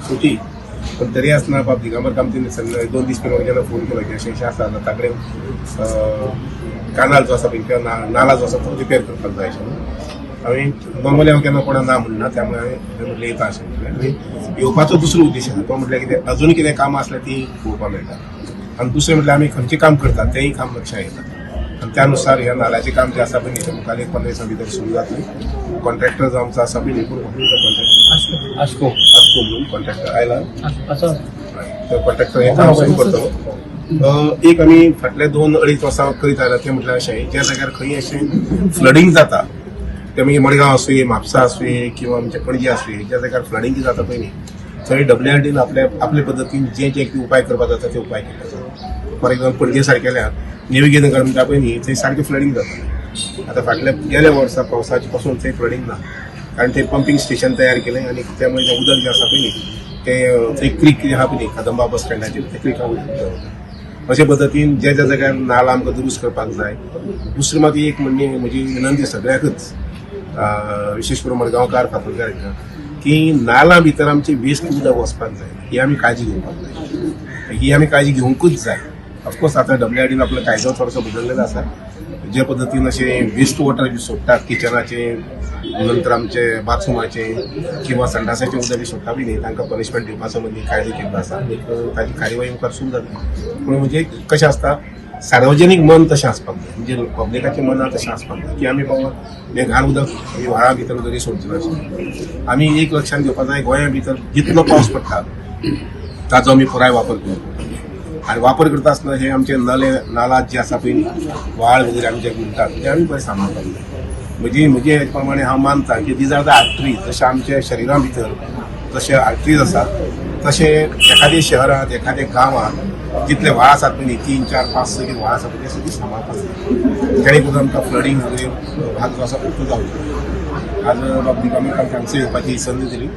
खोटी. पण तरी आसतना बाब दिगंबर कामतीन 2 दीस पयलीं म्हाका जेन्ना फोन केलो की अशें अशें आसा, आतां कडेन कानाल जो आसा पळय किंवा नाला जो आसा तो रिपेर करपाक जाय अशें म्हणून. हांवें नॉर्मली हांव केन्ना कोणा ना म्हणना, त्यामुळे हांवें म्हटलें येता अशें म्हटलें. आनी येवपाचो दुसरो उद्देश आसा तो म्हटल्यार कितें, अजून कितें कामां आसल्यार ती पळोवपाक मेळटा आनी दुसरें म्हटल्यार आमी खंयचें काम करतात तेंय काम लक्षात येता आनी त्यानुसार ह्या नाल्याचें काम जें आसा पळय न्ही, तें मुखार एक 15 दिसां भितर सुरू जातलें. कॉन्ट्रॅक्टर जो आमचो आसा पळय न्ही, कोण कॉन्ट्रॅक्टर? आस्को. आस्को म्हणून कॉन्ट्रॅक्टर आयला. आसा. तो कॉन्ट्रॅक्टर हें काम सुरू करतलो. एक आमी फाटले 2-2.5 वर्सां करीत आयला तें म्हटल्यार अशें, ज्या जाग्यार खंय अशें फ्लडींग जाता, ते मागीर मडगांव आसुये, म्हापसा आसुये किंवा आमचे पणजे आसुये, ज्या जाग्यार फ्लडींग जाता पळय न्ही, थंय डब्ल्यूआरडीन आपल्या आपले पद्दतीन जे जे कितें उपाय करपाक जाता ते उपाय केले आसा. फॉर एक्झाम्पल, पणजे सारकेल्या नेवगी नगर म्हणटा पळय न्ही, थंय सारकें फ्लडींग जाता. आतां फाटल्या गेल्या वर्सा पावसाचे पासून थंय फ्लडींग ना, कारण थंय पंपिंग स्टेशन तयार केलें आनी त्यामुळे जें उदक जें आसा पळय न्ही, तें थंय क्रीक कितें आहा पळय न्ही, कदंबा बस स्टँडाचेर, त्या क्रिका उदक वता. अशे पद्दतीन ज्या ज्या जाग्यार नाला आमकां दुरुस्त करपाक जाय. दुसरी मात एक म्हणणे, म्हजी विनंती सगळ्याकच, विशेश करून मडगांवकार, फातोरकार हांकां की नाला भितर आमची वेस्ट उदक वचपाक जाय, ही आमी काळजी घेवपाक जाय. ही आमी काळजी घेवंकूच जाय. ऑफकोर्स आतां डब्ल्यूआरडीन आपलो कायदो थोडोसो बदललेलो आसा. जे पद्दतीन अशें वेस्ट वॉटर बी सोडटात, किचनाचे, नंतर आमचे बाथरुमाचे किंवा संडासाचे उदक बी सोडटा बी न्ही, तांकां पनिशमेंट दिवपा संबंदी कायदो केल्लो आसा आनी ताजी कार्यवाही मुखार सुरू जातली. पूण म्हणजे कशें आसता, सार्वजनीक मन तशें आसपाक जाय, म्हणजे पब्लिकाचें मनां तशें आसपाक जाय की आमी बाबा हें घाण उदक आमी व्हाळा भितर जरी सोडचे नासले. आमी एक लक्षात घेवपाक जाय, गोंया भितर जितलो पावस पडटा ताचो आमी पुराय वापर करता आनी वापर करता आसतना हे आमचे नले नाला जे आसा पळय न्ही, व्हाळ वगैरे आमचे गुंतात, ते आमी बरें सांबाळपाक जाय. म्हजी हेजे प्रमाणे हांव मानता की these are the arteries. जशें आमच्या शरिरा भितर जशे आर्टरीज आसात, तशें एखाद्या शहरात, एखाद्या गांवांत जितले व्हाळ आसात पळय न्ही, तीन, चार, पांच, स कितें व्हाळ आसा पळय, ते सगळीं सांबाळपाक जाय, जेणे करून आमकां फ्लडींग वगैरे भाग जो आसा तो जावचो. आज बाब दिगंबर हांगसर येवपाची संद दिली.